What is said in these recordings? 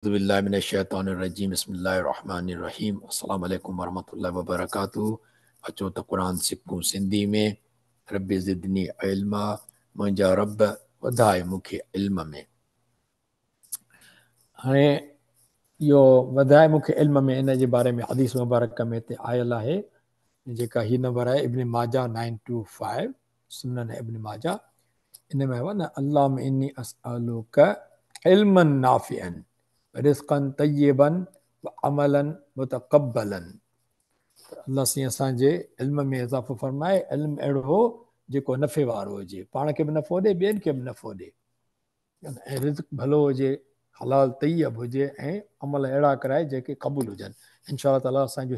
बिल्लाहि मिनश्शैतानिर्रजीम बिस्मिल्लाहिर्रहमानिर्रहीम। अस्सलाम वालेकुम वरहमतुल्लाहि वबरकातुहू। अचो त क़ुरान सिखूं सिंधी में। रबी ज़िदनी इल्मा, मुंहिंजा रब वधाए मूंखे इल्म में। हाणे इहो वधाए मूंखे इल्म में, इन जे बारे में हदीस मुबारक में हिते आयल आहे, जेका ही नंबर आहे इब्न माजा 925, सुनन इब्न माजा। इन में आयो आहे न, अल्लाहुम्मा इन्नी असअलुका इल्मन नाफ़िअन रिज़्क़न तय्यबन व अमलन मुतक़ब्बलन। अल्लाह साईं असांजे इल्म में इज़ाफ़ो फरमाए, इल्म अहिड़ो जेको नफ़े वारो हुजे, पाण खे बि नफ़ो ॾे, ॿियनि खे बि नफ़ो ॾे, ऐं रिज़्क भलो हुजे, हलाल तय्यब हुजे, ऐं अमल अहिड़ा कराए जेके क़बूल हुजनि। इंशा ताला असांजो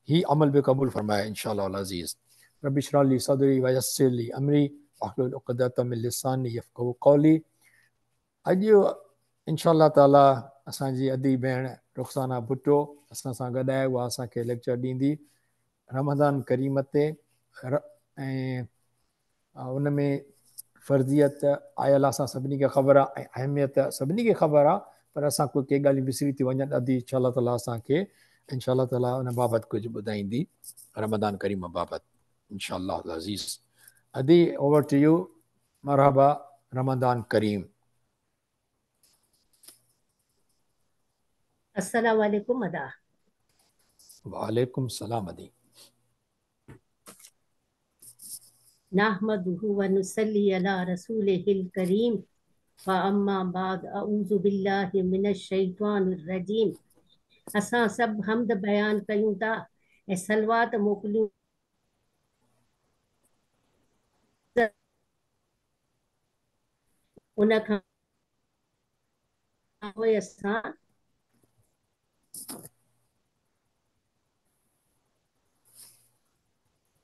ही अमल बि क़बूल फरमाए इंशा अज़ीज़। रबी इश्रह ली सदरी व यस्सिर ली अमरी वहलुल उक़दतम मिन लिसानी यफ़क़हू क़ौली। अॼु इंशा ताला असांजी अदी भेण रुखसाना भुट्टो असां सां गॾु आहे, उहा असांखे लेक्चर ॾींदी रमज़ान करीम ते, ऐं उन में फ़र्ज़ियत आयल असां सभिनी खे ख़बर आहे ऐं अहमियत सभिनी खे ख़बर आहे, पर असां कोई के ॻाल्हियूं विसरी थी वञनि। अदी इंशा ताला असांखे इंशा ताला उन बाबति कुझु ॿुधाईंदी रमज़ान करीम बाबति इंशा अज़ीज़। अदी ओवर टू you, मरहबा, रमज़ान करीम। अस्सलाम वालेकुम अदा। वालेकुम सलाम अदी। नहमदुहु व नुसल्ली अला रसूलिहिल करीम। फ़अम्मा बाद, अऊज़ु बिल्लाहि मिनश शैतानिर रजीम। असां सभु हम्द बयान कयूं था ऐं सलवात मोकिलियूं उन खां पोइ असां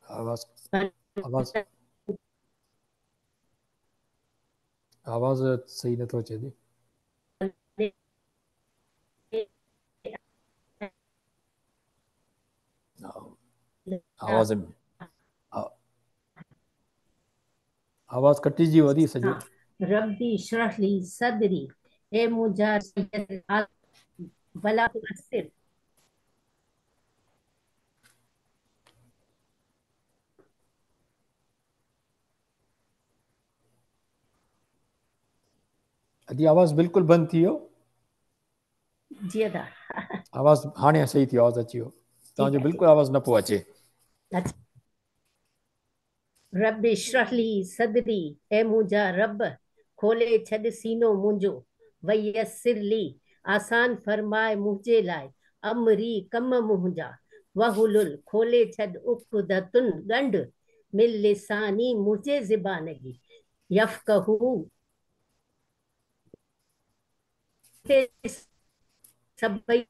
आवाज़ आवाज़ आवाज़ सही नथो अचे थी। आवाज़ आवाज़ कटिजी वरी सॼो। रबी इश्रह ली सदरी, ए मुंहिंजा वला तुअस्सिर। अदी आवाज़ बिल्कुलु बंदि थी वियो। जी अदा, आवाज़ हाणे सही थी, आवाज़ अची वियो। तव्हांजो बिल्कुलु आवाज़ न पियो अचे। रब इश्रह ली सदरी, ए मुंहिंजा रब खोले छॾ सीनो मुंहिंजो। वयस्सिर ली, आसान फरमाए मुंहिंजे लाइ अमरी कम मुंहिंजा। वहुलुल, खोले छॾ उक़दतुन ॻंढ मिन लिसानी मुंहिंजे ज़बान जी। यफ़क़हू, सभई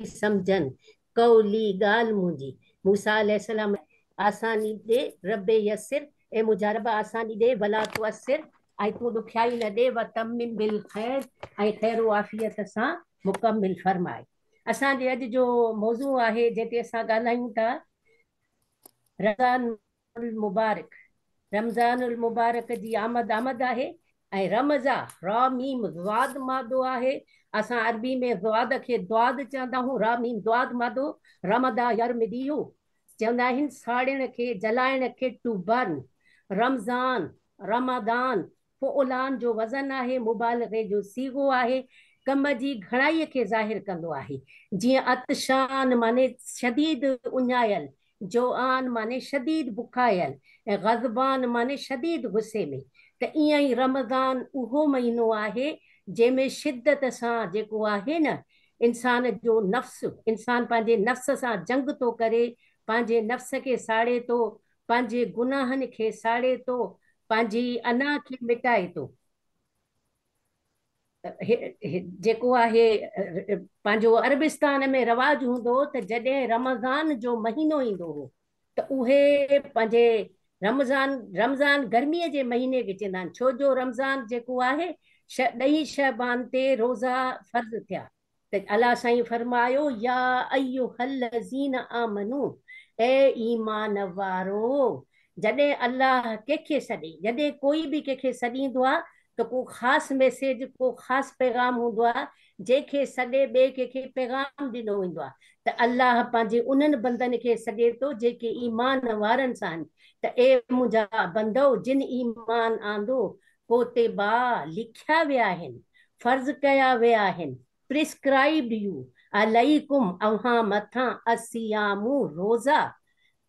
सम्झनि कौली ॻाल्हि मुंहिंजी। मूसा अलैहिस्सलाम आसानी ॾे, रब यस्सिर, ए मुंहिंजा रब आसानी ॾे। वला तुअस्सिर, ऐं तूं ॾुखियाई न ॾे। व तमिम बिल ख़ैर, ऐं ख़ैर आफ़ियत सां मुकमिल फरमाए। असांजे अॼु जो मौज़ू आहे जंहिं ते असां ॻाल्हायूं था, रमज़ानुल मुबारक। रमज़ानुल मुबारक जी आमद आमद आहे ऐं रमज़ा रा मीम ज़ाद मादो आहे। असां अरबी में ज़ाद खे द्वाद चवंदा आहियूं, रा मीम द्वाद मादो। रमदा यरमदियू चवंदा आहिनि साड़ण खे, जलाइण खे, टू बर्न। रमज़ान रमदान फ़ुलान जो वज़न आहे, मुबालगे जो सीगो आहे, कम जी घणाईअ खे ज़ाहिर कंदो आहे। जीअं अतशान माने शदीद उञायल, जोआन माने शदीद बुखायल, ऐं ग़ज़बान माने शदीद गुस्से में। त ईअं ई रमज़ान उहो महीनो आहे जंहिंमें शिद्दत सां जेको आहे न, इंसान जो नफ़्स, इंसान पंहिंजे नफ़्स सां जंग थो करे, पंहिंजे नफ़्स खे साड़े थो, पंहिंजे गुनाहनि खे साड़े थो, पंहिंजी अना खे मिटाए थो। जेको आहे पंहिंजो अरबिस्तान में रवाज हूंदो हो त जॾहिं रमज़ान जो महीनो ईंदो हो त उहे पंहिंजे रमज़ान रमज़ान गर्मीअ जे महीने खे चवंदा आहिनि, छो जो रमज़ान जेको आहे ॾहीं शहबान ते रोज़ा फ़र्ज़ थिया। त अलाह साईं फरमायो, या अय्युहल्लज़ीना आमनू, ए ईमान वारो। जॾहिं अलाह कंहिंखे सॾे, जॾहिं कोई बि कंहिंखे सॾींदो आहे ته ڪو خاص ميسيج، ڪو خاص پيغام هوندو آهي، جنهن کي سڏي ٻئي ڪنهن کي پيغام ڏنو ويندو آهي ته الله پنهنجي انهن بندن کي سڏي ٿو جيڪي ايمان وارن سان آهن ته اي منهنجا بندؤ جن ايمان آندو، ڪوتبا لکيا ويا آهن، فرض ڪيا ويا آهن، Prescribed you، عليڪم اوهان مٿان، الصيام روزا،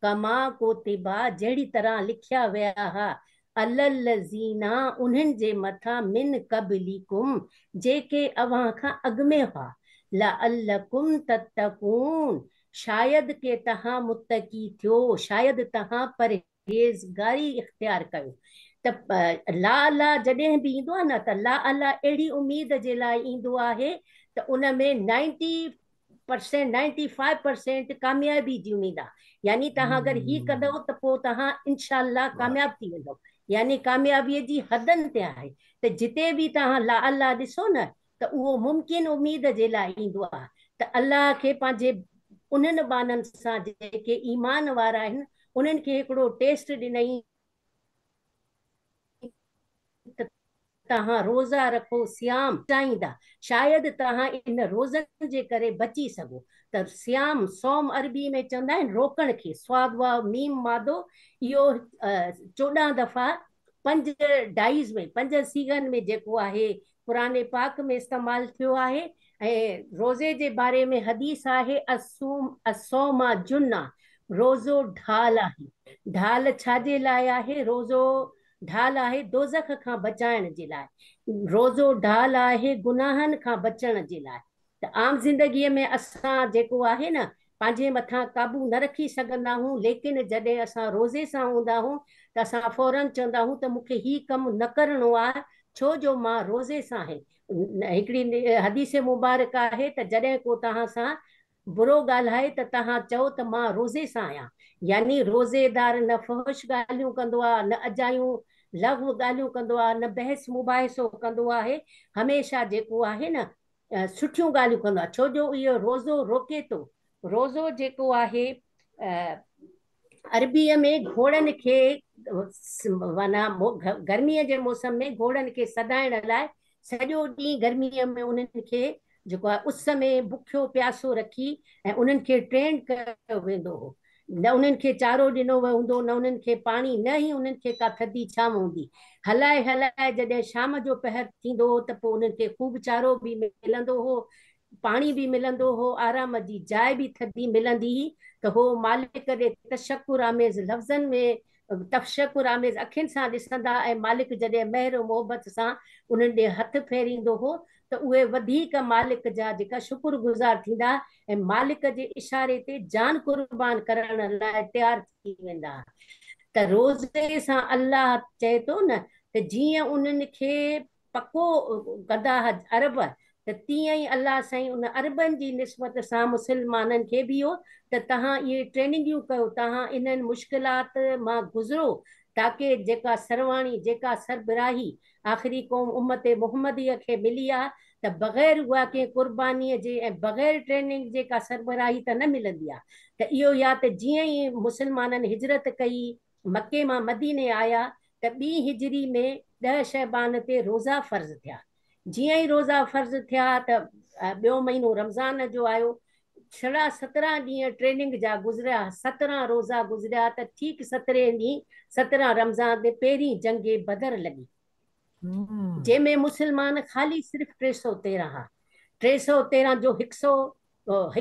ڪما ڪوتبا جهڙي طرح لکيا ويا ها، علي الذين انهن جي مٿان، من قبلڪم جيڪي اوهان کان اڳ ۾ هئا، لعلڪم تتقون شايد ڪي توهان متقي ٿيو، شايد توهان پرهيزگاري اختيار ڪيو. ته لعل جڏهن به ايندو آهي نه ته لعل اهڙي اميد جي لاء ايندو آهي ته ان ۾ 90%، 95% ڪاميابي جي اميد آهي، يعني توهان اگر هي ڪندؤ ته پوء توهان انشاء الله ڪامياب ٿي ويندؤ، يعني ڪاميابي جي حدن تي آهي. ته جتي به توهان لعل ڏسو نه ته اهو ممڪن اميد جي لاء ايندو آهي ته الله کي پنهنجي انهن ٻانهن سان جيڪي ايمان وارا آهن انهن کي هڪڙو ٽيسٽ ڏنائين ته توهان روزا رکو، صيام چاهيندا، شايد توهان ان روزن جي ڪري بچي سگهو. ته صيام، صوم عربي ۾ چوندا آهن روڪڻ کي، صاد واو ميم مادو، اهو 14 دفعا 5 ڊائيز ۾، 5 صيغن ۾ جيڪو آهي قرآن پاڪ ۾ استعمال ٿيو آهي. ۽ روزي جي باري ۾ حديث آهي الصوم الصوم جنة، روزو ڍال آهي. ڍال ڇا جي لاء آهي؟ روزو ڍال آهي دوزخ کان بچائڻ جي لاء. روزو ڍال آهي گناهن کان بچڻ جي لاء. ته عام زندگيء ۾ اسان جيڪو آهي نه پنهنجي مٿان قابو نه رکي سگهندا آهيون، ليڪن جڏهن اسان روزي سان هوندا آهيون ته اسان فوراً چوندا آهيون ته مون کي هي ڪم نه ڪرڻو آهي ڇو جو مان روزي سان آهي. هڪڙي حديث مبارڪ آهي ته جڏهن ڪو توهان سان برو ڳالهائي ته توهان چئو ته مان روزي سان آهيان، يعني روزيدار نه فحش ڳالهيون ڪندو آهي، نه اجايون لغو ڳالهيون ڪندو آهي، نه بحث مباحثو ڪندو آهي، هميشه جيڪو آهي نه سٺيون ڳالهيون ڪندو آهي، ڇو جو اهو روزو روڪي ٿو. روزو جيڪو آهي عربيء ۾ گهوڙن کي معنيٰ گرميء جي موسم ۾ گهوڙن کي سڏائڻ لاء سڄو ڏينهن گرميء ۾ انهن کي جيڪو آهي اس ۾ بکيو پياسو رکي ۽ انهن کي ٽرينڊ ڪيو ويندو هو. نه انهن کي چارو ڏنو ويو هوندو، نه انهن کي پاڻي، نه ئي انهن کي ڪا ٿڌي ڇانو هوندي. هلائي هلائي جڏهن شام جو پهر ٿيندو هو ته پوء انهن کي خوب چارو به ملندو هو، پاڻي به ملندو هو، آرام جي جاء به ٿڌي ملندي هئي ته هو مالڪ ڏي تشڪر آميز لفظن ۾ تشڪر آميز اکين سان ڏسندا ۽ مالڪ جڏهن مهر و محبت سان انهن ڏي هٿ ڦيريندو هو ته اهي وڌيڪ مالڪ جا جيڪا شڪر گذار ٿيندا ۽ مالڪ جي اشاري تي جان قربان ڪرڻ لاء تيار ٿي ويندا. ته روزي سان الله چئي ٿو نه ته جيئن انهن کي پڪو ڪندا ها عرب ته تيئن ئي الله سائين ان عربن جي نسبت سان مسلمانن کي به اهو ته توهان اهي ٽريننگيون ڪيو، توهان انهن مشڪلات مان گذرو تاڪه جيڪا سرواڻي، جيڪا سربراهي آخري قوم امت محمديء کي ملي آ ته بغير اها ڪنهن قربانيء جي ۽ بغير ٽريننگ جي ڪا سربراهي ته نه ملندي آ ته اهو يا ته جيئن ئي مسلمانن هجرت ڪئي مڪي مان مديني آيا ته ٻي هجري ۾ 10 شعبان تي روزا فرض ٿيا. جيئن ئي روزا فرض ٿيا ته ٻيو مهينو رمضان جو آيو. ڇڙا 17 ڏينهن ٽريننگ جا گذريا، 17 روزا گذريا ته ٺيڪ سترهين ڏينهن 17 رمضان تي پهرين جنگ بدر لڳي. جنهن ۾ مسلمان خالي صرف 313 ها. 313 جو هڪ سؤ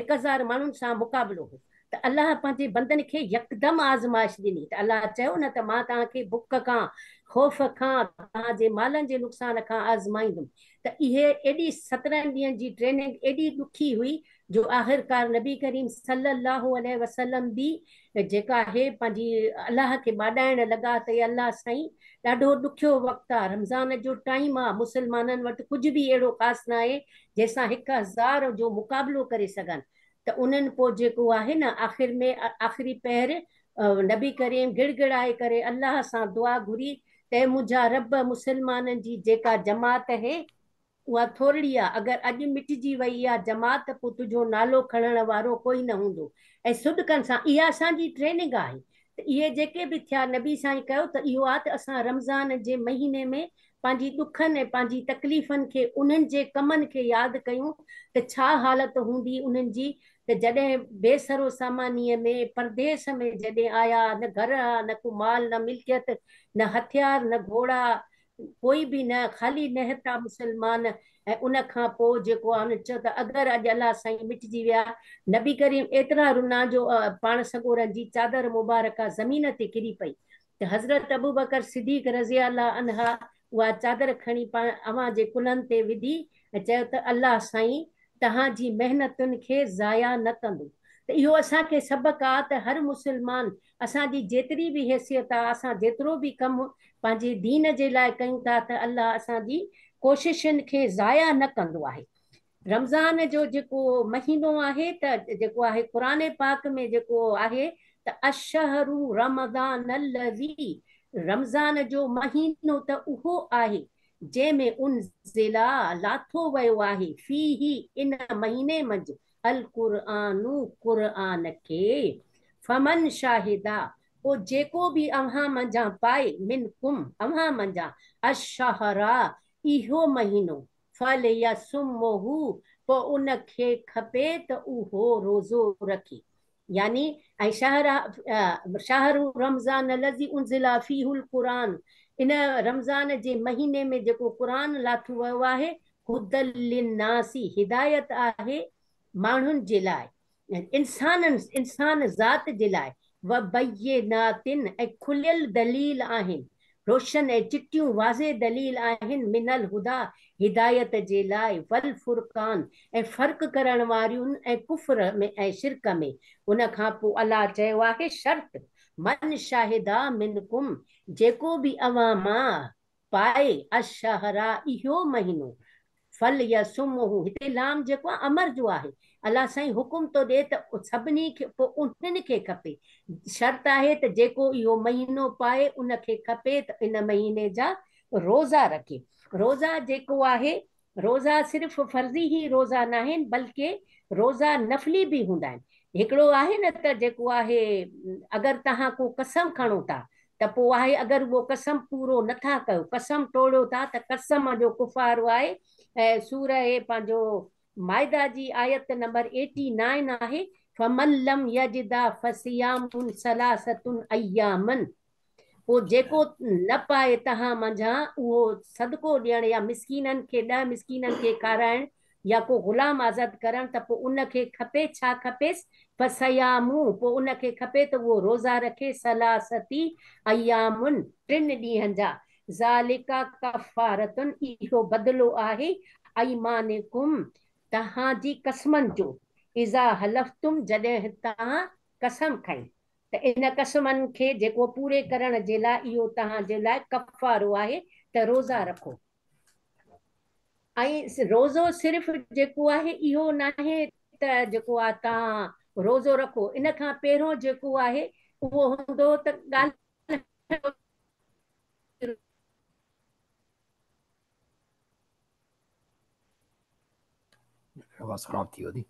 1000 ماڻهن سان مقابلو هو ته الله پنهنجي بندن کي يڪدم آزمائش ڏني ته الله چيو نه ته مان توهان کي بک کان، خوف کان، توهان جي مالن جي نقصان کان آزمائيندم ته اهي ايڏي 17 ڏينهن جي ٽريننگ ايڏي ڏکي هئي جو آخرڪار نبي ڪريم صلي الله عليه وسلم به جيڪا آهي پنهنجي الله کي ٻاڏائڻ لڳا ته اي الله سائين ڏاڍو ڏکيو وقت آ، رمضان جو ٽائيم آ، مسلمانن وٽ ڪجهه به اهڙو خاص ناهي جنهن سان 1000 جو مقابلو ڪري سگهن ته انهن پوء جيڪو آهي نه آخر ۾ آخري پهر نبي ڪريم گڙگڙائي ڪري الله سان دعا گهري ته اي منهنجا رب مسلمانن جي جيڪا جماعت اهي اها ٿورڙي آ اگر اڄ مٽجي وئي اها جماعت ته پوء تنهنجو نالو کڻڻ وارو ڪوئي نه هوندو ۽ سڏڪن سان اها اسان جي ٽريننگ آهي ته اهي جيڪي به ٿيا نبي سائين ڪيو ته اهو آ ته اسان رمضان جي مهيني ۾ پنهنجي ڏکن ۽ پنهنجي تڪليفن کي انهن جي ڪمن کي ياد ڪيون ته ڇا حالت هوندي انهن جي ته جڏهن بي سرو سامانيء ۾ پرديس ۾ جڏهن آيا نه گهر ها نه ڪو مال نه ملڪيت نه هٿيار نه گهوڙا ڪوئي به نه خالي نهتا مسلمان ۽ ان کان پوء جيڪو آهي هن چيو ته اگر اڄ الله سائين مٽجي ويا نبي ڪريم ايترا رنا جو پاڻ سڳورن جي چادر مبارڪه زمين تي ڪري پئي ته حضرت ابوبڪر صديق رضي الله عنه اها چادر کڻي پاڻ اوهان جي ڪلهن تي وڌي ۽ چيو ته الله سائين توهان جي محنتن کي ضايع نه ڪندو ته اهو اسان کي سبق آ ته هر مسلمان اسان جي جيتري به حيثيت آ اسان جيترو به ڪم پنهنجي دين جي لاء ڪيون ٿا ته الله اسان جي ڪوششن کي ضايع نه ڪندو آهي. رمضان جو جيڪو مهينو آهي ته جيڪو آهي قرآن پاڪ ۾ جيڪو آهي ته الشهر رمضان الذي رمضان جو مهينو ته اهو آهي جنهن ۾ انزل لاٿو ويو آهي فيه ان مهيني منجهه القرآن قرآن کي فمن شهد پوء جيڪو به اوهان منجهان پائي منڪم اوهان منجهان الشهر اهو مهينو فليصمه پوء ان کي کپي ته اهو روزو رکي يعني ۽ شهر شهر رمضان الذي انزل فيه القرآن ان رمضان جي مهيني ۾ جيڪو قرآن لاٿو ويو آهي هدي للناس هدايت آهي ماڻهن جي لاء انسانن انسان ذات جي لاء وبينات ۽ کليل دليل آهن روشن ۽ چٽيون واضح دليل آهن من الهديٰ هدايت جي لاء والفرقان ۽ فرق ڪرڻ واريون ۽ ڪفر ۾ ۽ شرڪ ۾ ان کان پوء الله چيو آهي شرط من شهد منڪم جيڪو به اوهان مان پائي الشهر اهو مهينو فليصمه هتي لام جيڪو آهي امر جو آهي الله سائين حڪم ٿو ڏئي ته سڀني کي پوء انهن کي کپي شرط آهي ته جيڪو اهو مهينو پائي ان کي کپي ته ان مهيني جا روزا رکي روزا جيڪو آهي روزا صرف فرضي ئي روزا ناهن بلڪه روزا نفلي به هوندا آهن هڪڙو آهي نه ته جيڪو آهي اگر توهان ڪو قسم کڻو ٿا ته پوء آهي اگر اهو قسم پورو نه ٿا ڪيو، قسم ٽوڙيو ٿا ته قسم جو ڪفارو آهي ۽ سوره پنهنجو مائده جي آيت نمبر ايٽي نائن آهي فمن لم يجد فصيام ثلاثة ايام پوء جيڪو نه پائي تهان منجهان اهو صدقو ڏيڻ يا مسڪينن کي ڏهه مسڪينن کي کارائڻ يا ڪو غلام آزاد ڪرڻ ته پوء ان کي کپي ڇا کپيس؟ فصيام پوء ان کي کپي ته اهو روزا رکي ثلاثة ايام ٽن ڏينهن جا ذلڪ ڪفارة اهو بدلو آهي ايمانڪم توهان جي قسمن جو اذا حلفتم جڏهن توهان قسم کائي ته ان قسمن کي جيڪو پوري ڪرڻ جي لاء اهو توهان جي لاء ڪفارو آهي ته روزا رکو. ۽ روزو صرف جيڪو آهي اهو ناهي ته جيڪو آهي توهان روزو رکو ان کان پهريون جيڪو آهي اهو هوندو هو ته ڳالهائڻ آواز خراب ٿي ويو ٿي.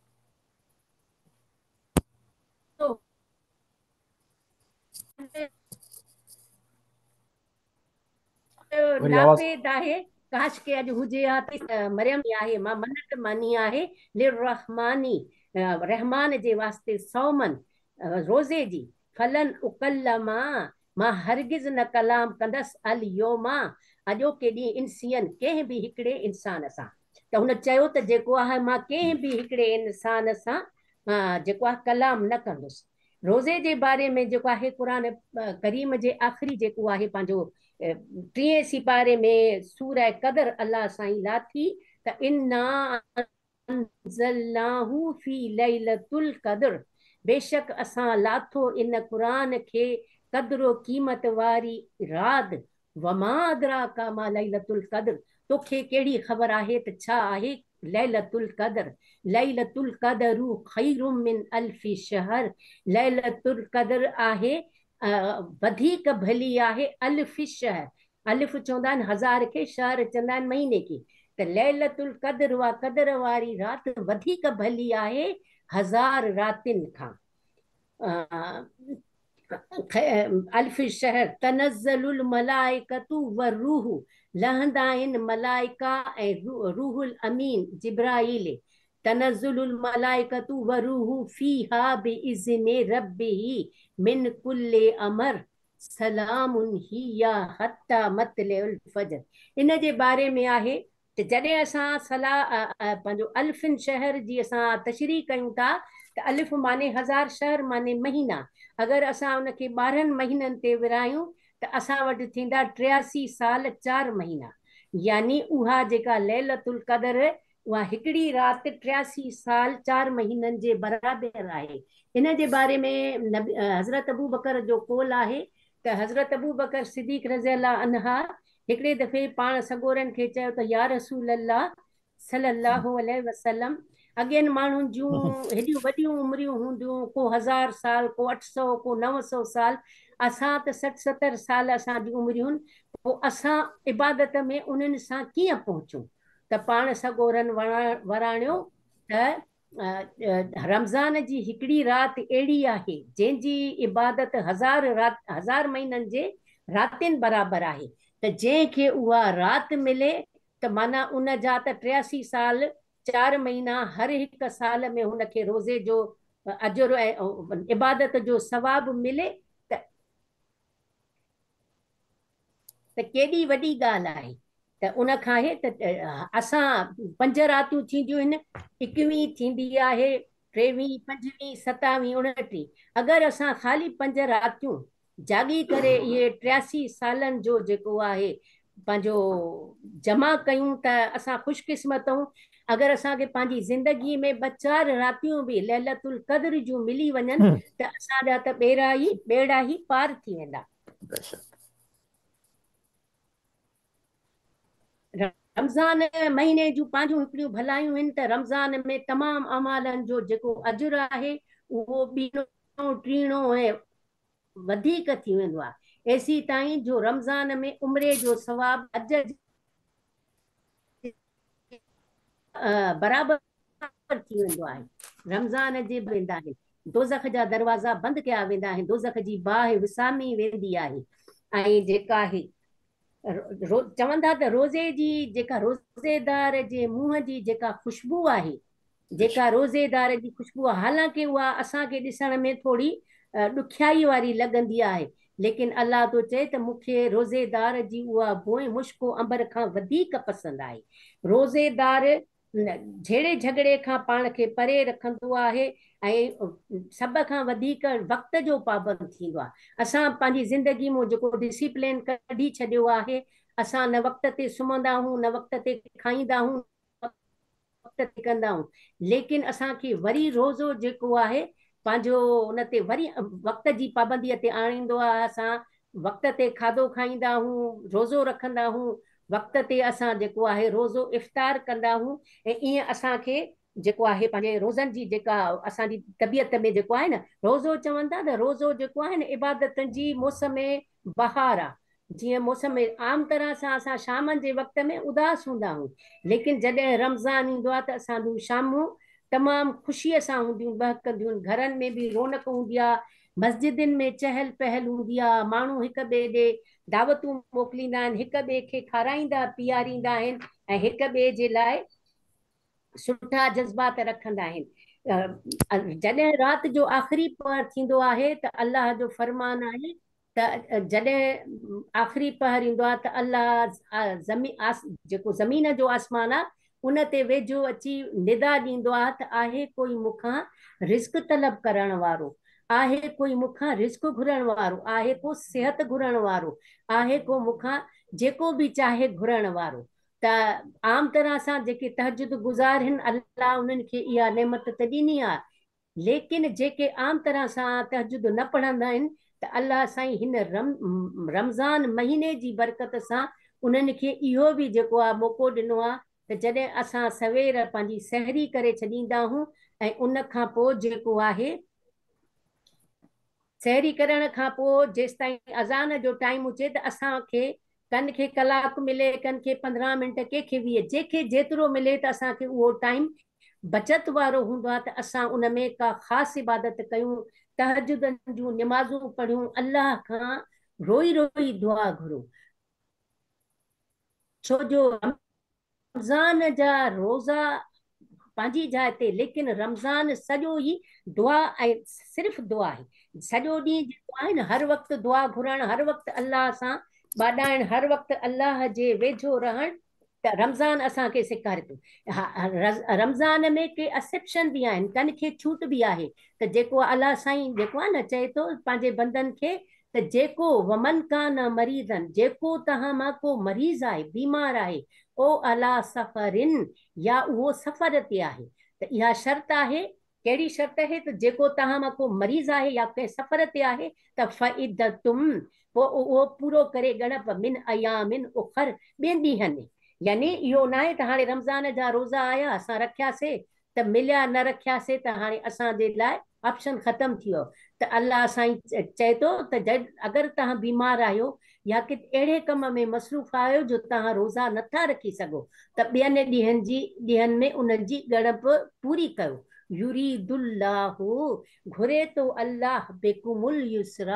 وري آواز ناپيد آهي ڪاش ڪي اڄ هجي ها ته مريم آهي مان منت ماني آهي للرحمٰن رحمان جي واسطي صوما روزي جي فلن اڪلم مان هرگز نه ڪلام ڪندس اليوم اڄوڪي ڏينهن انسيا ڪنهن به هڪڙي انسان سان ته هن چيو ته جيڪو آهي مان ڪنهن به هڪڙي انسان سان جيڪو آهي ڪلام نه ڪندس روزي جي باري ۾ جيڪو آهي قرآن ڪريم جي آخري جيڪو آهي پنهنجو ٽئين سيپاري ۾ سوره قدر الله سائين لاٿي ته انا انزلناه في ليلة القدر بيشڪ اسان لاٿو ان قرآن کي قدر و قيمت واري رات وما ادراڪ ما ليلة القدر توکي ڪهڙي خبر آهي ته ڇا آهي ليلة القدر، ليلة القدر خير من الف شهر، ليلة القدر آهي وڌيڪ ڀلي آهي الف شهر، الف چوندا آهن هزار کي، شهر چوندا آهن مهيني کي، ته ليلة القدر اها قدر واري رات وڌيڪ ڀلي آهي هزار راتين کان. الف شهر تنزل الملائڪة والروح لهندا آهن ملائڪا ۽ روح الامين جبرائيل تنزل الملائڪة والروح فيها باذن ربه من ڪل امر سلام هي حتي مطلع الفجر ان جي باري ۾ آهي ته جڏهن اسان صلاح پنهنجو الفن شهر جي اسان تشريح ڪيون ٿا ته الف معني هزار شهر معني مهينا اگر اسان ان کي 12 مهينن تي ورهايون ته اسان وٽ ٿيندا 83 سال 4 مهينا يعني اها جيڪا ليلة القدر اها هڪڙي رات 83 سال 4 مهينن جي برابر آهي. ان جي باري ۾ حضرت ابوبڪر جو قول آهي ته حضرت ابوبڪر صديق رضي الله عنه هڪڙي دفعي پاڻ سڳورن کي چيو ته يا رسول الله صلي الله عليه وسلم اڳين ماڻهن جون هيڏيون وڏيون عمريون هونديون ڪو 1000 سال ڪو 800 ڪو 900 سال اسان ته 60 70 سال اسان جون عمريون پوء اسان عبادت ۾ انهن سان ڪيئن پهچون ته پاڻ سڳورن وراڻيو ته رمضان جي هڪڙي رات اهڙي آهي جنهن جي عبادت 1000 مهينن جي راتين برابر آهي ته جنهن کي اها رات ملي ته معنيٰ ان جا ته 83 سال 4 مهينا هر هڪ سال ۾ هن کي روزي جو اجر ۽ عبادت جو ثواب ملي ته ته ڪيڏي وڏي ڳالهه آهي ته ان کان آهي ته اسان 5 راتيون ٿينديون آهن 21 ٿيندي آهي 23 25 27 29 اگر اسان خالي 5 راتيون جاڳي ڪري اهي 83 سالن جو جيڪو آهي پنهنجو جمع ڪيون ته اسان خوش قسمت آهيون. اگر اسان کي پنهنجي زندگي ۾ 2 4 راتيون به ليلة القدر جون ملي وڃن ته اسان جا ته ٻيڙا ئي پار ٿي ويندا. رمضان مهيني جون پنهنجون هڪڙيون ڀلايون آهن ته رمضان ۾ تمام اعمالن جو جيڪو اجر آهي اهو ٻيڻو ٽيڻو ۽ وڌيڪ ٿي ويندو آهي ايسي تائين جو رمضان ۾ عمري جو ثواب حج جي برابر ٿي ويندو آهي. رمضان جي ويندا آهن دوزخ جا دروازا بند ڪيا ويندا آهن دوزخ جي باهه وسامي ويندي آهي ۽ جيڪا آهي چوندا ته روزي جي جيڪا روزيدار جي منهن جي جيڪا خوشبو آهي جيڪا روزيدار جي خوشبو آهي حالانڪه اها اسان کي ڏسڻ ۾ ٿوري ڏکيائي واري لڳندي آهي ليڪن الله ٿو چئي ته مون کي روزيدار جي اها بوء مشڪ و عنبر کان وڌيڪ پسند آهي. روزيدار جهيڙي جهڳڙي کان پاڻ کي پري رکندو آهي ۽ سڀ کان وڌيڪ وقت جو پابند ٿيندو آهي. اسان پنهنجي زندگي مان جيڪو ڊسيپلين ڪڍي ڇڏيو آهي، اسان نه وقت تي سمهندا آهيون، نه وقت تي کائيندا آهيون، نه وقت تي ڪندا آهيون، ليڪن اسان کي وري روزو جيڪو آهي پنهنجو ان تي وري وقت جي پابندي تي آڻيندو آهي. اسان وقت تي کاڌو کائيندا آهيون، روزو رکندا آهيون، وقت تي اسان جيڪو آهي روزو افطار ڪندا آهيون ۽ ائين اسان کي جيڪو آهي پنهنجي روزن جي جيڪا اسان جي طبيعت ۾ جيڪو آهي نه روزو چون ٿا ته روزو جيڪو آهي نه عبادتن جي موسم بهار آ جيئن موسم عام طرح سان اسان شامن جي وقت ۾ اداس هوندا آهيون ليڪن جڏهن رمضان ايندو آهي ته اسان جون شامون تمام خوشيء سان هونديون ٻهڪنديون گهرن ۾ به رونق هوندي آهي مسجدن ۾ چهل پهل هوندي آهي ماڻهو هڪ ٻئي ڏي دعوتون موڪليندا آهن هڪ ٻئي کي کارائيندا پياريندا آهن ۽ هڪ ٻئي جي لاء سٺا جذبات رکندا آهن. جڏهن رات جو آخري پهر ٿيندو آهي ته الله جو فرمان آهي ته جڏهن آخري پهر ايندو آهي ته الله جيڪو زمين جو آسمان آهي ان تي ويجهو اچي ندا ڏيندو آهي ته آهي ڪوئي مون کان رزق طلب ڪرڻ وارو، آهي ڪوئي مون کان رزق گهرڻ وارو، آهي ڪو صحت گهرڻ وارو، آهي ڪو مون کان جيڪو به چاهي گهرڻ وارو. ته عام طرح سان جيڪي تهجد گذار آهن الله انهن کي اها نعمت ته ڏني آهي ليڪن جيڪي عام طرح سان تهجد نه پڙهندا آهن ته الله سائين هن رمضان مهيني جي برڪت سان انهن کي اهو به جيڪو آهي موقعو ڏنو آهي ته جڏهن اسان سوير پنهنجي سحري ڪري ڇڏيندا آهيون ۽ ان کان پوء جيڪو آهي سحري ڪرڻ کان پوء جيستائين اذان جو ٽائيم هجي ته اسان کي ڪن کي ڪلاڪ ملي ڪن کي 15 منٽ ڪنهن کي 20 جنهن کي جيترو ملي ته اسان کي اهو ٽائيم بچت وارو هوندو آهي ته اسان ان ۾ ڪا خاص عبادت ڪيون، تهجدن جون نمازون پڙهيون، الله کان روئي روئي دعا گهرون، ڇو جو رمضان جا روزا پنهنجي جاء تي ليڪن رمضان سڄو ئي دعا ۽ صرف دعا آهي. سڄو ڏينهن جيڪو آهي نه هر وقت دعا گهرڻ، هر وقت الله سان ٻاڏائڻ، هر وقت الله جي ويجهو رهڻ ته رمضان اسان کي سيکاري ٿو. رمضان ۾ ڪي ايڪسيپشن به آهن، ڪن کي ڇوٽ به آهي ته جيڪو الله سائين جيڪو آهي نه چئي ٿو پنهنجي بندن کي ته جيڪو ومن ڪان مريضا جيڪو توهان مان ڪو مريض آهي، بيمار آهي، او عليٰ سفر يا اهو سفر تي آهي ته اها شرط آهي، ڪهڙي شرط آهي ته جيڪو توهان مان ڪو مريض آهي يا ڪنهن سفر تي آهي ته فعدة پوء اهو پورو ڪري ڳڻپ من ايام اخر ٻين ڏينهن ۾ يعني اهو ناهي ته هاڻي رمضان جا روزا آيا اسان رکياسي ته مليا نه رکياسي ته هاڻي اسان جي لاء آپشن ختم ٿي ويو ته الله سائين چئي ٿو ته اگر توهان بيمار آهيو يا ڪت اهڙي ڪم ۾ مصروف آهيو جو توهان روزا نٿا رکي سگهو ته ٻين ڏينهن جي ڏينهن ۾ انهن جي ڳڻپ پوري ڪيو. يريد الله گهري ٿو الله بڪم اليسر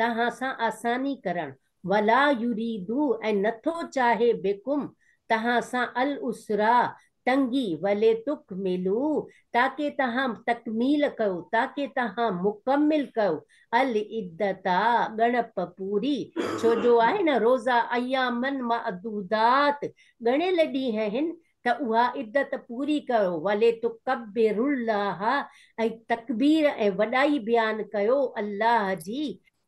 توهان سان آساني ڪرڻ ولا يريد ۽ نٿو چاهي بڪم توهان سان العسر تنگي ولتڪملوا تاڪه توهان تڪميل ڪيو، تاڪه توهان مڪمل ڪيو، العدة ڳڻپ پوري، ڇو جو آهي نه روزا اياما معدودات ڳڻيل ڏينهن آهن ته اها عدت پوري ڪيو، ولتڪبروا الله ۽ تڪبير ۽ وڏائي بيان ڪيو الله جي،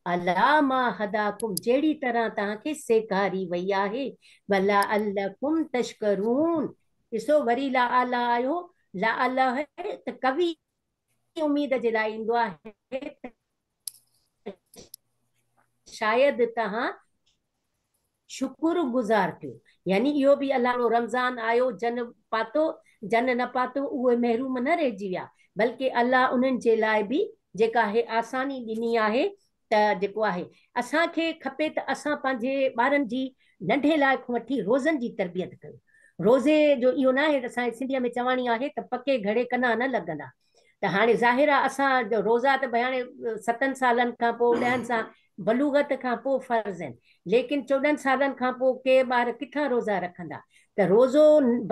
عليٰ ما هداڪم جهڙي طرح توهان کي سيکاري وئي آهي، ولعلڪم تشڪرون ڏسو وري لعل آيو، لعل ته قوي اميد جي لاء ايندو آهي ته شايد توهان شڪر گذار ٿيو يعني اهو به الله رمضان آيو جن پاتو جن نه پاتو اهي محروم نه رهجي ويا بلڪه الله انهن جي لاء به جيڪا آهي آساني ڏني آهي ته جيڪو آهي اسان کي کپي ته اسان پنهنجي ٻارن جي ننڍي لاء کان وٺي روزن جي تربيت ڪيون. روزي جو اهو ناهي ته اسان جي سنڌيء ۾ چواڻي آهي ته پڪي گهڙي ڪنا نه لڳندا ته هاڻي ظاهر آهي اسان جو روزا ته ڀئي هاڻي ستن سالن کان پوء ڏهن سان بلوغت کان پوء فرض آهن ليڪن 14 سالن کان پوء ڪي ٻار ڪٿان روزا رکندا ته روزو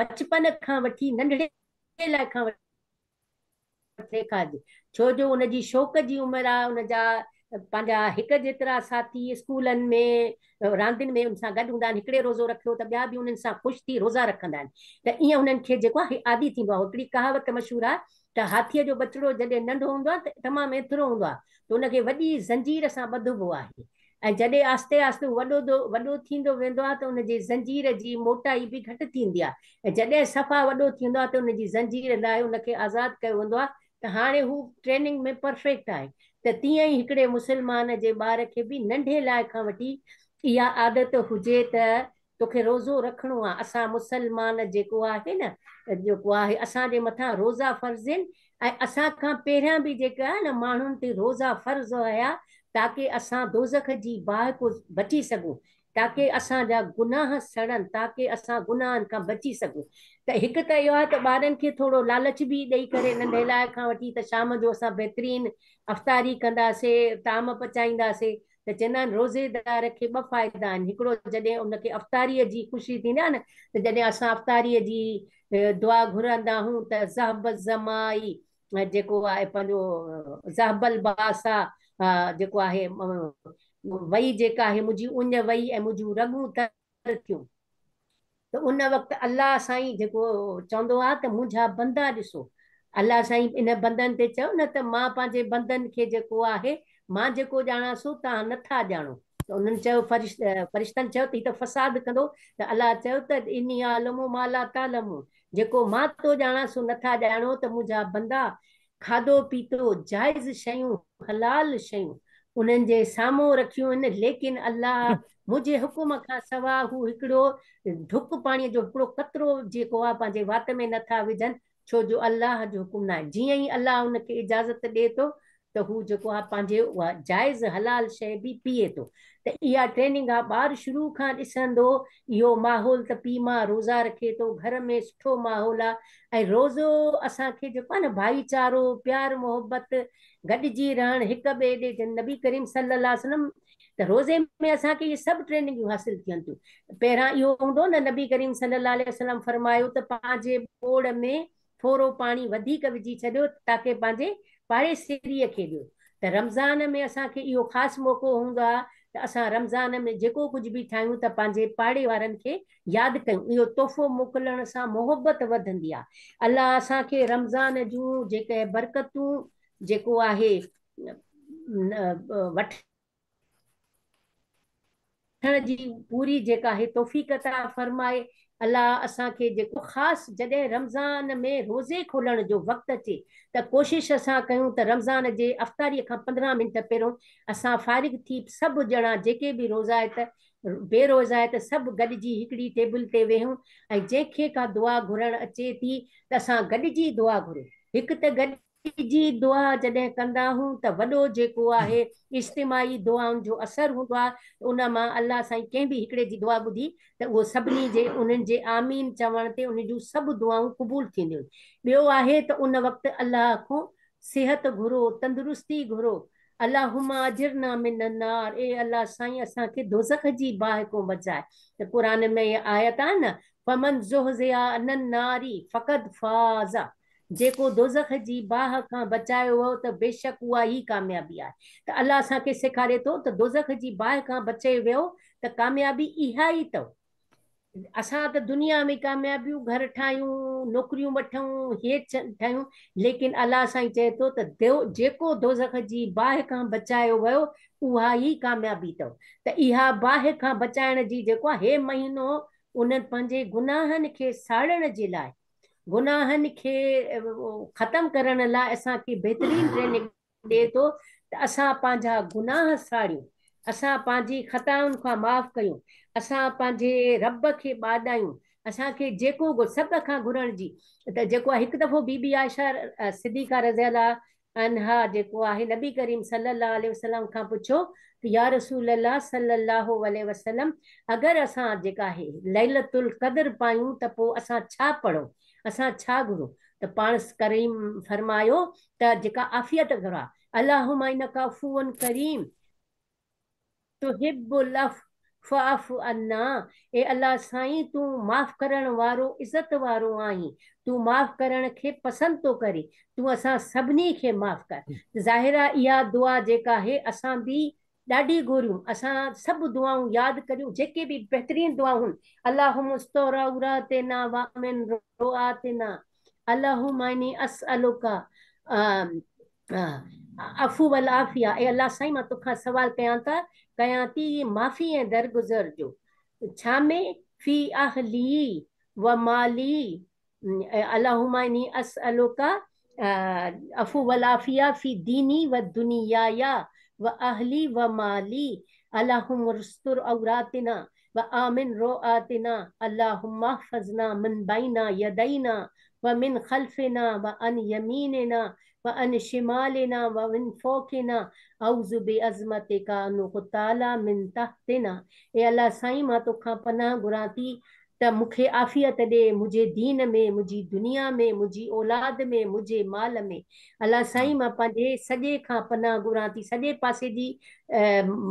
بچپن کان وٺي ننڍڙي لاء کان وٺي سيکارج، ڇو جو ان جي شوق جي عمر آ، ان جا پنهنجا هڪ جيترا ساٿي اسڪولن ۾ راندين ۾ ان سان گڏ هوندا آهن، هڪڙي روزو رکيو ته ٻيا به انهن سان خوش ٿي روزا رکندا آهن ته ائين انهن کي جيڪو آهي عادي ٿيندو آهي. هڪڙي ڪهاوت مشهور آهي ته هاٿيء جو ٻچڙو جڏهن ننڍو هوندو آهي ته تمام ايٿرو هوندو آهي ته ان کي وڏي زنجير سان ٻڌبو آهي ۽ جڏهن آهستي آهستي هو وڏو ٿيندو ويندو آهي ته ان جي زنجير جي موٽائي به گهٽ ٿيندي آهي ۽ جڏهن صفا وڏو ٿيندو آهي ته ان جي زنجير لاهي ان کي آزاد ڪيو ويندو آهي ته هاڻي هو ٽريننگ ۾ پرفيڪٽ آهي ته تيئن ئي هڪڙي مسلمان جي ٻار کي به ننڍي لاء کان وٺي اها عادت هجي ته توکي روزو رکڻو آ اسان مسلمان جيڪو آهي نه جيڪو آهي اسان جي مٿان روزا فرض آهن ۽ اسان کان پهريان به جيڪا آهي نه ماڻهن تي روزا فرض هيا تاڪه اسان دوزخ جي باهه کان بچي سگهون تاڪه اسان جا گناهه سڙن تاڪه اسان گناهن کان بچي سگهون ته هڪ ته اهو آهي ته ٻارن کي ٿورو لالچ به ڏئي ڪري ننڍي لاء کان وٺي ته شام جو اسان بهترين افطاري ڪنداسي طعام پچائينداسي ته چوندا آهن روزيدار کي ٻه فائدا آهن هڪڙو جڏهن ان کي افطاريء جي خوشي ٿيندي آهي نه ته جڏهن اسان افطاريء جي دعا گهرندا آهيون ته ذهب الظماء جيڪو آهي پنهنجو ذهب الباسا جيڪو آهي وئي جيڪا آهي منهنجي اڃ وئي ۽ منهنجون رڳون تر ٿيون ته ان وقت الله سائين جيڪو چوندو آهي ته منهنجا بندا ڏسو الله سائين ان بندن تي چيو نه ته مان پنهنجي بندن کي جيڪو آهي مان جيڪو ڄاڻان سو توهان نٿا ڄاڻو ته انهن چيو فرشتن چيو ته هي ته فساد ڪندو ته الله چيو ته اني اعلم ما لا تعلمون جيڪو مان ٿو ڄاڻان سو نٿا ڄاڻو ته منهنجا بندا کاڌو پيتو، جائز شيون، حلال شيون، انهن جي سامهون رکيون آهن، ليڪن الله منهنجي حڪم کان سوا هو هڪڙو ڍڪ پاڻيء جو هڪڙو قطرو جيڪو آهي پنهنجي وات ۾ نٿا وجهن، ڇو جو الله جو حڪم ناهي. جيئن ئي الله ان کي اجازت ڏئي ٿو ته هو جيڪو آهي پنهنجي اها جائز حلال شيء به پيئي ٿو. ته اها ٽريننگ آ ٻار شروع کان ڏسندو اهو ماحول ته پيء ماء روزا رکي ٿو گهر ۾ سٺو ماحول آ ۽ روزو اسان کي جيڪو آ نه ڀائيچارو پيار محبت گڏجي رهڻ هڪ ٻئي ڏي جن نبي ڪريم صلي الله عليه وسلم ته روزي ۾ اسان کي اهي سڀ ٽريننگون حاصل ٿين ٿيون پهريان اهو هوندو نه نبي ڪريم صلي الله عليه وسلم فرمايو ته پنهنجي ٻوڙ ۾ ٿورو پاڻي وڌيڪ وجهي ڇڏيو تاڪه پنهنجي پاڙيسريء کي ڏيو ته رمضان ۾ اسان کي اهو خاص موقعو هوندو آهي ته اسان رمضان ۾ جيڪو ڪجهه به ٺاهيون ته پنهنجي پاڙي وارن کي ياد ڪيون اهو تحفو موڪلڻ سان محبت وڌندي آهي الله اسان کي رمضان جون جيڪي برڪتون جيڪو آهي وٺڻ جي پوري جيڪا آهي توفيق عطا فرمائي الله اسان کي جيڪو خاص جڏهن رمضان ۾ روزي کولڻ جو وقت اچي ته ڪوشش اسان ڪيون ته رمضان جي افطاري کان 15 منٽ پهريون اسان فارغ ٿي سڀ ڄڻا جيڪي به روزائت بي روزائت سڀ گڏجي هڪڙي ٽيبل تي ويهون ۽ جنهن کي ڪا دعا گهرڻ اچي ٿي ته اسان گڏجي دعا گهرون هڪ ته گڏ جي دعا جڏهن ڪندا آهيون ته وڏو جيڪو آهي اجتماعي دعائن جو اثر هوندو آهي ته ان مان الله سائين ڪنهن به هڪڙي جي دعا ٻڌي ته اهو سڀني جي انهن جي آمين چوڻ تي انهن جون سڀ دعائون قبول ٿينديون. ٻيو آهي ته ان وقت الله کان صحت گهرو، تندرستي گهرو، اللهم اجرنا من النار اي الله سائين اسان کي دوزخ جي باهه کان بچاء ته قرآن ۾ اها آيت آهي نه فمن زحزح عن النار فقد فاز جيڪو دوزخ جي باهه کان بچايو ويو ته بيشڪ اها ئي ڪاميابي آهي ته الله اسان کي سيکاري ٿو ته دوزخ جي باهه کان بچي ويو ته ڪاميابي اها ئي اٿو. اسان ته دنيا ۾ ڪاميابيون گهر ٺاهيون، نوڪريون وٺون، هي ٺاهيون ليڪن الله سائين چئي ٿو ته جيڪو دوزخ جي باهه کان بچايو ويو اها ئي ڪاميابي اٿو ته اها باهه کان بچائڻ جي جيڪو آهي هي مهينو انهن پنهنجي گناهن کي ساڙڻ جي لاء گناهن کي ختم ڪرڻ لاء اسان کي بهترين ٽريننگ ڏئي ٿو ته اسان پنهنجا گناهه ساڙيون، اسان پنهنجي خطائن کان معاف ڪيون، اسان پنهنجي رب کي ٻاڏايون، اسان کي جيڪو سڀ کان گهرڻ جي ته جيڪو آهي هڪ دفعو بي بي عائشه صديقه رضي الله عنها جيڪو آهي نبي ڪريم صلي الله عليه وسلم کان پڇيو ته يا رسول الله صلي الله عليه وسلم اگر اسان جيڪا آهي ليلة القدر پايون ته پوء اسان ڇا پڙهون اسان ڇا گهرون ته پاڻ ڪريم فرمايو ته جيڪا عافيت گهرا اللهم انک عفو ڪريم تحب العفو فاعف عنا اي الله سائين تون معاف ڪرڻ وارو عزت وارو آهين تون معاف ڪرڻ کي پسند ٿو ڪرين تون اسان سڀني کي معاف ڪر ته ظاهر آهي اها دعا جيڪا آهي اسان به ڏاڍي گهريون اسان سڀ دعائون ياد ڪريون جيڪي به بهترين دعائون اللهم استر عوراتنا وامن روعاتنا اللهم اني اسالک العفو والعافيه اي الله سائين مان توکان سوال ڪيان ٿا ڪيان ٿي معافي ۽ درگذر جو ڇا ۾ في اهلي و مالي اللهم اني اسالک العفو والعافيه في ديني و دنياي و اهلي و مالي اللهم استر عوراتنا وآمن روعاتنا اللهم احفظنا من بين يدينا ومن خلفنا وعن يميننا وعن شمالنا ومن فوقنا اعوذ بعظمتک ان اغتال من تحتنا اي الله سائين مان توکان پناهه گهران ٿي ته مون کي عافيت ڏي منهنجي دين ۾ منهنجي دنيا ۾ منهنجي اولاد ۾ منهنجي مال ۾ الله سائين مان پنهنجي سڄي کان پناهه گهران ٿي سڄي پاسي جي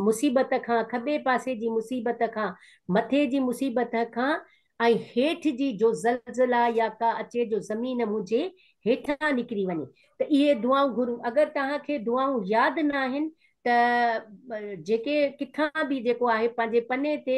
مصيبت کان کٻي پاسي جي مصيبت کان مٿي جي مصيبت کان ۽ هيٺ جي جو زلزلا يا ڪا اچي جو زمين منهنجي هيٺان نڪري وڃي ته اهي دعائون گهرون اگر توهان کي دعائون ياد ناهن ته جيڪي ڪٿان به جيڪو آهي پنهنجي پني تي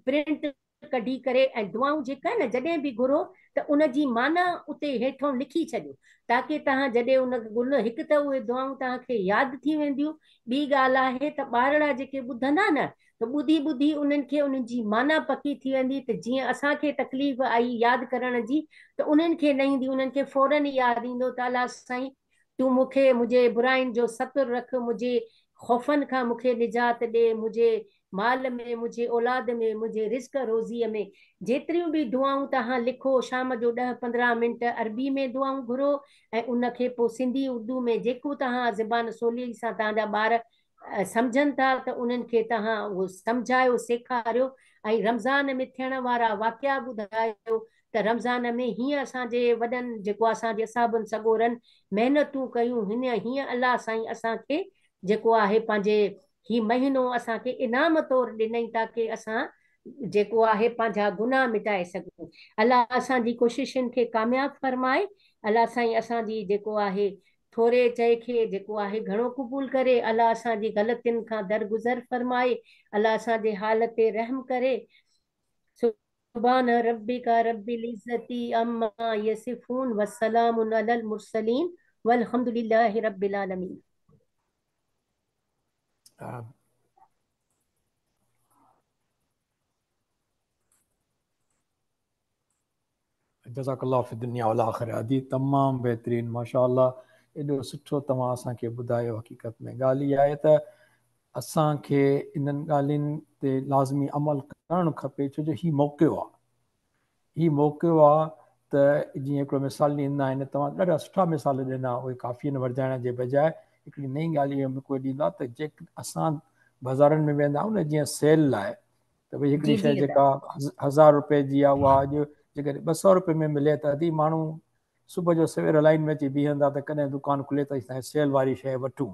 پرنٽ ڪڍي ڪري ۽ دعائون جيڪا نه جڏهن به گهرو ته ان جي معنيٰ اتي هيٺئون لکي ڇڏيو تاڪه توهان جڏهن ان گل هڪ ته اهي دعائون توهان کي ياد ٿي وينديون ٻي ڳالهه آهي ته ٻارڙا جيڪي ٻڌندا نه ته ٻڌي ٻڌي انهن کي انهن جي معنيٰ پڪي ٿي ويندي ته جيئن اسان کي تڪليف آئي ياد ڪرڻ جي ته انهن کي نه ايندي انهن کي فورن ياد ايندو ته الله سائين تون مون کي منهنجي براين جو ستر رک، منهنجي خوفن کان مون کي نجات ڏي، منهنجي مال ۾ منهنجي اولاد ۾ منهنجي رزق روزيء ۾. جيتريون به دعائون توهان لکو، شام جو ڏهه 15 منٽ عربي ۾ دعائون گهرو ۽ ان کي پوء سنڌي اردو ۾ جيڪو توهان زبان سولي سان توهان جا ٻار سمجهن ٿا ته انهن کي توهان اهو سمجهايو سيکاريو ۽ رمضان ۾ ٿيڻ وارا واقعا ٻڌايو ته رمضان ۾ هيئن اسان جي وڏن جيڪو اسان جي اصحابن سڳورن محنتون ڪيون هن هيئن الله سائين اسان کي جيڪو آهي پنهنجي هي مهينو اسان کي انعام طور ڏنئي تاڪه اسان جيڪو آهي پنهنجا گناهه مٽائي سگهون. الله اسان جي ڪوششن کي ڪامياب فرمائي. الله سائين اسان جي جيڪو آهي ٿوري چئي کي جيڪو آهي گهڻو قبول ڪري. الله اسان جي غلطين کان درگذر فرمائي. الله اسان جي حال تي رحم ڪري. سبحان ربک رب العزة عما يصفون وسلام علي المرسلين والحمد لله رب العالمين. جزاڪ الله في الدنيا والآخره ادي تمام بهترين ماشاءالله ايڏو سٺو توهان اسان کي ٻڌايو حقيقت ۾ ڳالهه اها آهي ته اسان کي انهن ڳالهين تي لازمي عمل ڪرڻ کپي ڇو جو هي موقعو آهي هي موقعو آهي ته جيئن هڪڙو مثال ڏيندا آهن توهان ڏاڍا سٺا مثال ڏنا اهي ڪافي آهن ورجائڻ جي بجاء هڪڙي نئين ڳالهه اها ڪوئي ڏيندا ته جيڪ اسان بازارن ۾ ويندا آهيون نه جيئن سيل لاء ته ڀئي هڪڙي شيء جيڪا 1000 روپئي جي آهي اها اڄ جيڪڏهن 200 روپئي ۾ ملي ته ادي ماڻهو صبح جو سوير لائن ۾ اچي بيهندا ته ڪڏهن دڪان کلي ته اسان سيل واري شيء وٺون.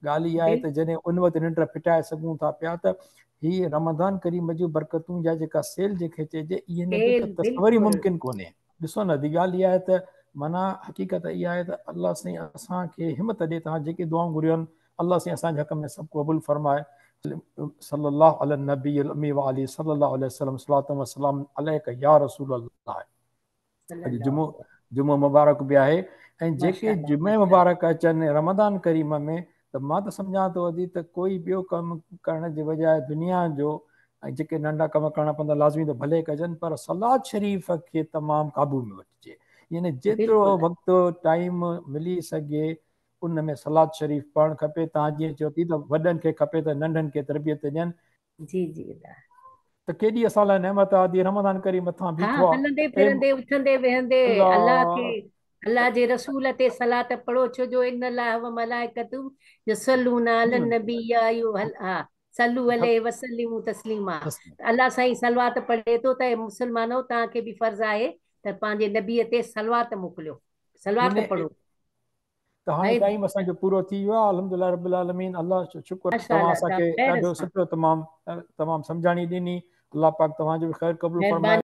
ڳالهه اها آهي ته جڏهن ان وقت ننڊ ڦٽائي سگهون ٿا پيا ته هي رمضان ڪريم جون برڪتون يا جيڪا سيل جنهن کي چئجي ان جو ته تصور ئي ممڪن ڪونهي. ڏسو نه ادي ڳالهه اها آهي ته معنيٰ حقيقت اها آهي ته الله سائين اسان کي همت ڏي توهان جيڪي دعائون گهريون آهن الله سائين اسان جي حق ۾ سڀ قبول فرمائي. صلي الله علي النبي الامي وآله صلي الله عليه وسلم صلوة وسلام عليڪ يا رسول الله. اڄ جمعو جمعو مبارڪ به آهي ۽ جيڪي جمعي مبارڪ اچن رمضان ڪريم ۾ ته مان ته سمجهان ٿو ادي ته ڪوئي ٻيو ڪم ڪرڻ جي بجاء دنيا جو ۽ جيڪي ننڍا ڪم ڪرڻا پوندا لازمي ته ڀلي ڪجن پر صلات شريف کي تمام قابو ۾ وٺجي يعني جيترو وقت ٽائيم ملي سگهي ان ۾ صلات شريف پڙهڻ کپي توهان جيئن چيو ٿي ته وڏن کي کپي ته ننڍن کي تربيت ڏين جي جي ادا. ته ڪيڏي اسان لاء نعمت آ ادي رمضان ڪريم مٿان ها بيٺو آ هلندي اي ڦرندي اٿندي ويهندي الله کي الله الله جي رسول تي صلات پڙهو ڇو جو ان الله وملائڪته يصلون علي النبي يا ايها ها صلو عليه وسلموا تسليما ته الله سائين صلوات پڙهي ٿو ته اي مسلمانو توهان کي به فرض آهي ته پنهنجي نبي تي صلوات موڪليو صلوات يعني پڙهو ته هاڻي ۽ ٽائيم اسان جو پورو ٿي ويو آهي الحمدلله رب العالمين الله جو شڪر ماشاء توهان الله اسان توهان کي خير ڏاڍو سان سٺو تمام تمام سمجهاڻي ڏني الله پاڪ توهان جو به خير قبول مهرباني فرمائي.